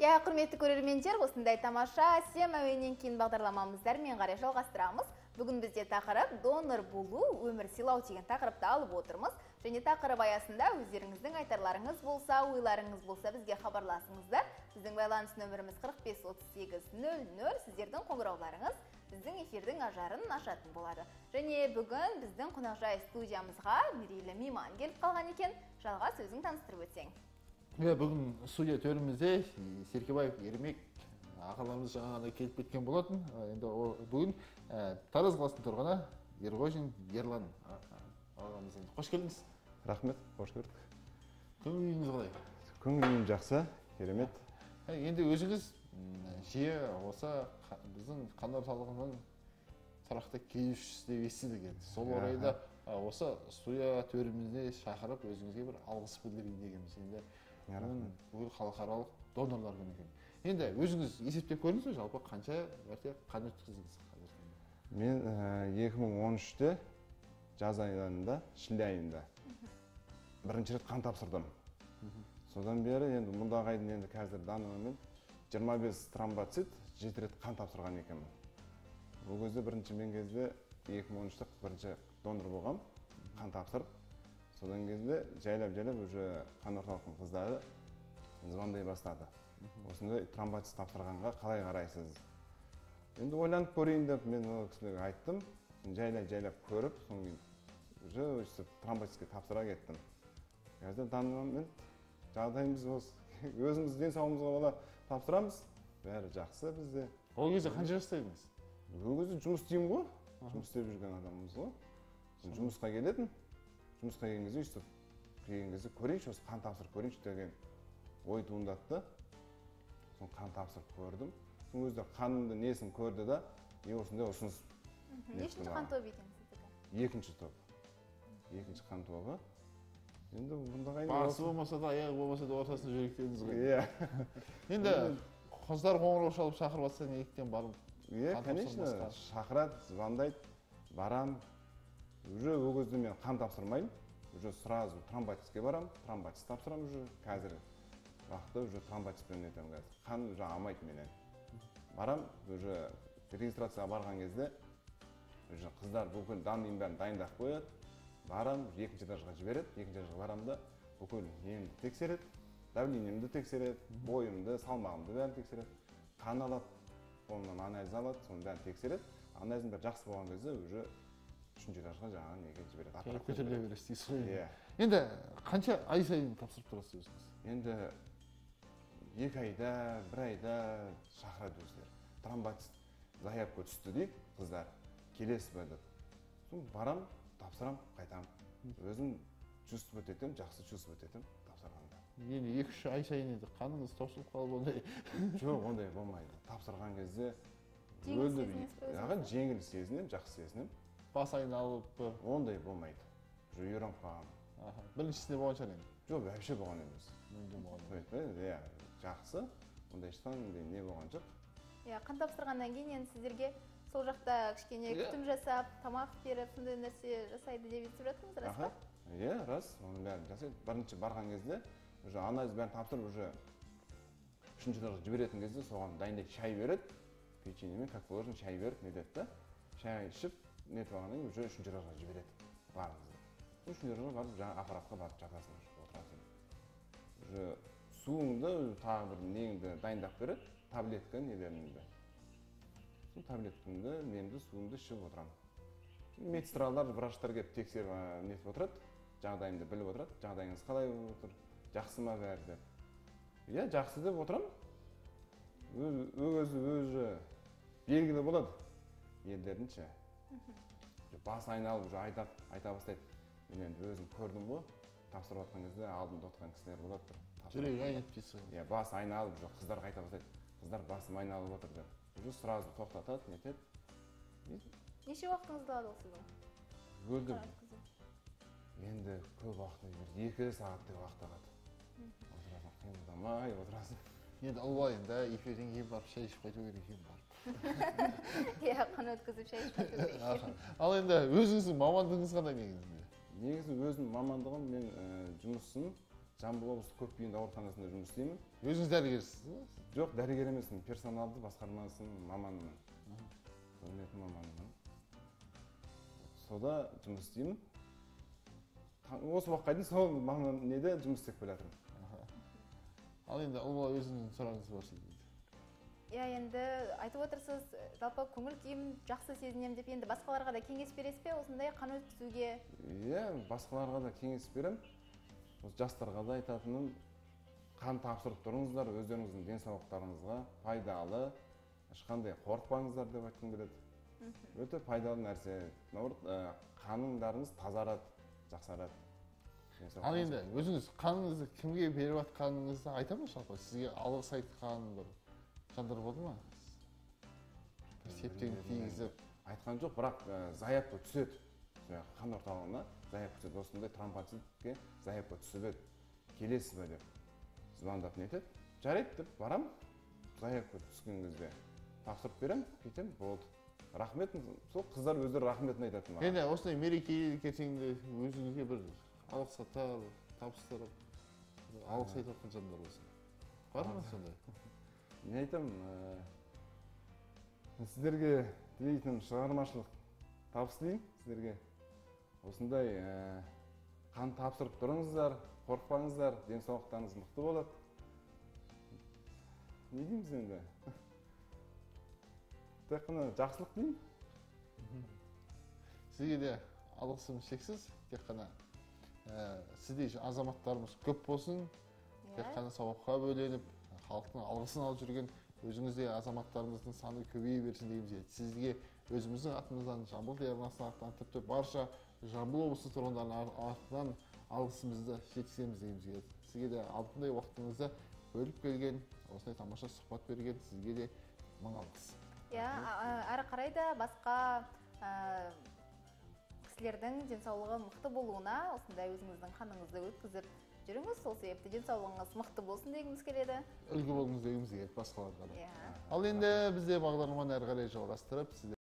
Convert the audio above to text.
Иә, құрметті көрермендер, осындай тамаша әсем әуеннен кейін бағдарламамызды әрмен қарай жалғастырамыз. Бүгін бізде тақырып донор болу, өмір сыйлау деген тақырыпты алып отырмыз. Және тақырып аясында өздеріңіздің айтарларыңыз болса, ойларыңыз болса бізге хабарласыңыздар. Біздің байланыс нөміріміз 45 38 00. Сіздердің қоңырауларыңыз біздің эфирдің ажарын ашатын болады. Және бүгін біздің қонақжай студиямызға мерейлі мейман келіп қалған екен. Жалғас, өзің таныстырып өтсең. Иә, бүгін студия төрімізде Серкебаев Ермек ағаларымыз жаңа ғана келіп кеткен болатын. Енді ол бүгін Тараз қаласының тұрғыны Ерғожин Ерлан ағамыз. Енді қош келдіңіз. Рахмет, қош көрдік. Көңіл күйіңіз қалай? Көңіл күйім жақсы, керемет. Енді өзіңіз жиі осы біздің қан орталығының тұрақты келушісі деп естідік енді. Сол орайда осы студия төрімізде шақырып өзіңізге бір алғыс білдірейін дегенбіз. Енді бүгін бүкіл халықаралық донорлар күні екен. Енді өзіңіз есептеп көрдіңіз бе, жалпы қанша мәрте қан өткіздіңіз қазіргі таңда? Мен 2013-те жаз айында, шілде айында бірінші рет қан тапсырдым. Содан бері енді мұндағы айдың енді қазір данный момент 25 тромбоцит, 7 рет қан тапсырған екенмін. Ол кезде бірінші мен кезде 2013-те бірінші донор болғам, қан тапсырып. Содан кезде жайлап-жайлап уже қан орталықтың қыздары звондай бастады. Осындай тромбоцит тапсырғанға қалай қарайсыз? Енді ойланып көрейін деп мен ол кісілерге айттым. Жайлап-жайлап көріп, содан кейін уже өстіп тромбоцитке тапсыра кеттім. Қазір данный момент жағдайымыз осы. Өзіміз денсаулығымызға бола тапсырамыз. Бәрі жақсы бізде. Ол кезде қанша жаста едіңіз? Ол кезде жұмыс істеймін ғой. Жұмыс істеп жүрген адамбыз ғой. Жұмысқа келетін. Жұмысқа келген кезде өйстіп келген кезде көрейінші, осы қан тапсырып көрейінші деген ой туындады да. Соны қан тапсырып көрдім. Соны өздері қанымды несін көрді да, и осындай ұсыныс Нешінші қан тобы екен сіздікі? Екінші топ. Екінші қан тобы. Енді бұнда басы болмаса да, аяғы болмаса да ортасында жүрек дедіңіз ғой. Иә. Енді қыздар қоңырау шалып шақырып жатса, неліктен барып? Иә, конечно, шақырады, звондайды, барам. Уже ол кезде мен қан тапсырмаймын. Уже сразу тромбоцитке барам, тромбоцит тапсырамын уже. Қазір уақытта уже тромбоцитпен нетемін қазір. Қан уже алмайды менен. Барам, уже регистрацияға барған кезде уже қыздар бүкіл данныйын бәрін дайындап қояды. Барам, екінші этажға жібереді, екінші этажға барам да бүкіл немді тексереді, давлениемді тексереді, бойымды, салмағымды бәрін тексереді. Қан алады, қолымнан анализ алады, соның бәрін тексереді. Анализдің бәрі жақсы болған кезде уже үшінші этажға жаңағы неге жібереді, аппарат көтеріле бересіз дейсіз ғой. Иә. Енді қанша ай сайын тапсырып тұрасыз өзіңіз? Енді 2 айда, 1 айда шақырады өздері. Тромбоцит заявка түсті дейді қыздар, келесіз бе деп. Сосын барам, тапсырам, қайтам. Өзім чувствовать етемін, жақсы чувствовать етемін тапсырғанда. Енді 2-3 ай сайын енді қаныңыз таусылып қалып ондай? Жоқ, ондай болмайды. Тапсырған кезде жеңіл сезінесіз бе өзіңізді? Жеңіл сезінемін, жақсы сезінемін. Бас айналып? Ондай болмайды. Уже үйреніп қалғанмын. Біріншісінде болған шығар енді? Жоқ, вообще болған емес. Мүлдем болған емес. Иә, жақсы. Ондай ешқандай не болған жоқ. Иә, қан тапсырғаннан кейін енді сіздерге сол жақта кішкене күтім жасап, тамақ беріп, сондай нәрсе жасайды деп естіп жатырмыз, рас па? Иә, рас, оның бәрін жасайды. Бірінші барған кезде уже анализ бәрін тапсырып, уже үшінші этажға жіберетін кезде соған дайындайды, шай береді, печеньемен, как положено, шай беріп, не деді да, шай ішіп, нетіп алғаннан кейін уже үшінші этажға жібереді, барыңыз деп. Үшінші этажға барып, жаңа аппаратқа барып жатасың, отырасың. Уже суыңды, тағы бір неңді дайындап береді, таблетка нелеріңді. Сол таблеткамды, немді, суымды ішіп отырамын. Медсестралар, врачтар келіп тексеріп, нетіп отырады, жағдайымды біліп отырады, жағдайыңыз қалай болып отыр, жақсы ма бәрі деп. Иә, жақсы деп отырамын. Өзі өзі белгілі болады елдердің ше. Бас айналып уже айта бастайды. Мен енді өзім көрдім ғой, тапсырып жатқан кезде алдымда отырған кісілер болады бір. Жүрегі айнып дейсіз ғой. Иә, бас айналып уже қыздарға айта бастайды. Қыздар басым айналып отыр деп. Уже сразу тоқтатады, нетеді. Неше уақытыңызды алады ол сіздің? Өлдім. Енді көп уақыт, бір 2 сағаттай уақыт алады. Отырасың, қимылдамай отырасың. Енді ұлбай енді эфирден кейін барып шай ішіп қайту керек екен барып. Иә, қан өткізіп шай ішіп қайту керек екен. Ал енді өзіңіздің мамандығыңыз қандай негізінде? Негізі өзімнің мамандығым, мен жұмысым Жамбыл облыстық көпбейінді ауруханасында жұмыс істеймін. Өзіңіз дәрігерсіз бе? Жоқ, дәрігер емеспін, персоналды басқармасының маманымын. Қызмет маманымын. Сода жұмыс істеймін. Осы уақытқа дейін сол маман неде жұмыс істеп келе жатырмын. Ал енді Ұлбала, өзіңіздің сұрағыңыз бар дейді. Иә, енді айтып отырсыз, жалпы көңіл күйім жақсы сезінемін деп, енді басқаларға да кеңес бересіз бе осындай қан өткізуге? Иә, басқаларға да кеңес беремін. Осы жастарға да айтатыным, қан тапсырып тұрыңыздар, өздеріңіздің денсаулықтарыңызға пайдалы, ешқандай қорықпаңыздар деп айтқым келеді. Өте пайдалы нәрсе. Наоборот, қаныңдарыңыз тазарады, жақсарады. Ал енді өзіңіз қаныңызды кімге беріп жатқаныңызды айта ма жалпы? Сізге алғыс айтқан бір жандар болды ма? Бір септігін тигізіп. Айтқан жоқ, бірақ заявка түседі. Қан орталығына заявка түседі. Осындай тромбоцитке заявка түсіп еді. Келесіз бе деп звондап нетеді. Жарайды деп барам. Заявка түскен кезде тапсырып берем, кетем, болды. Рахмет, сол қыздар өздері рахметін айтатын маған. Енді осындай мереке ертеңінде өзіңізге бір алғыс хаттар табыстырып, алғыс айтып жатқан жандар болса. Бар ма сондай? Мен айтамын, сіздерге тілейтінім шығармашылық табыс тілеймін сіздерге. Осындай қан тапсырып тұрыңыздар, қорықпаңыздар, денсаулықтарыңыз мықты болады. Не дейміз енді? Тек қана жақсылық тілеймін. Сізге де алғысым шексіз, тек қана сіздей азаматтарымыз көп болсын, тек қана сауапқа бөленіп, халықтың алғысын алып жүрген өзіңіздей азаматтарымыздың саны көбейе берсін дегіміз келеді. Сізге өзіміздің атымыздан, Жамбыл телеарнасының атынан, тіпті барша Жамбыл облысы тұрғындарының атынан алғысымызды жеткіземіз дегіміз келеді. Сізге де алтындай уақытыңызды бөліп келген, осындай тамаша сұхбат берген сізге де мың алғыс. Иә, әрі қарай да басқа кісілердің денсаулығы мықты болуына осындай өзіңіздің қаныңызды өткізіп жүріңіз, сол себепті денсаулығыңыз мықты болсын дегіміз келеді. Үлгі болыңыз дегіміз келеді басқаларға да. Ал енді бізде бағдарламаны әрі қарай жалғастырып, сіздер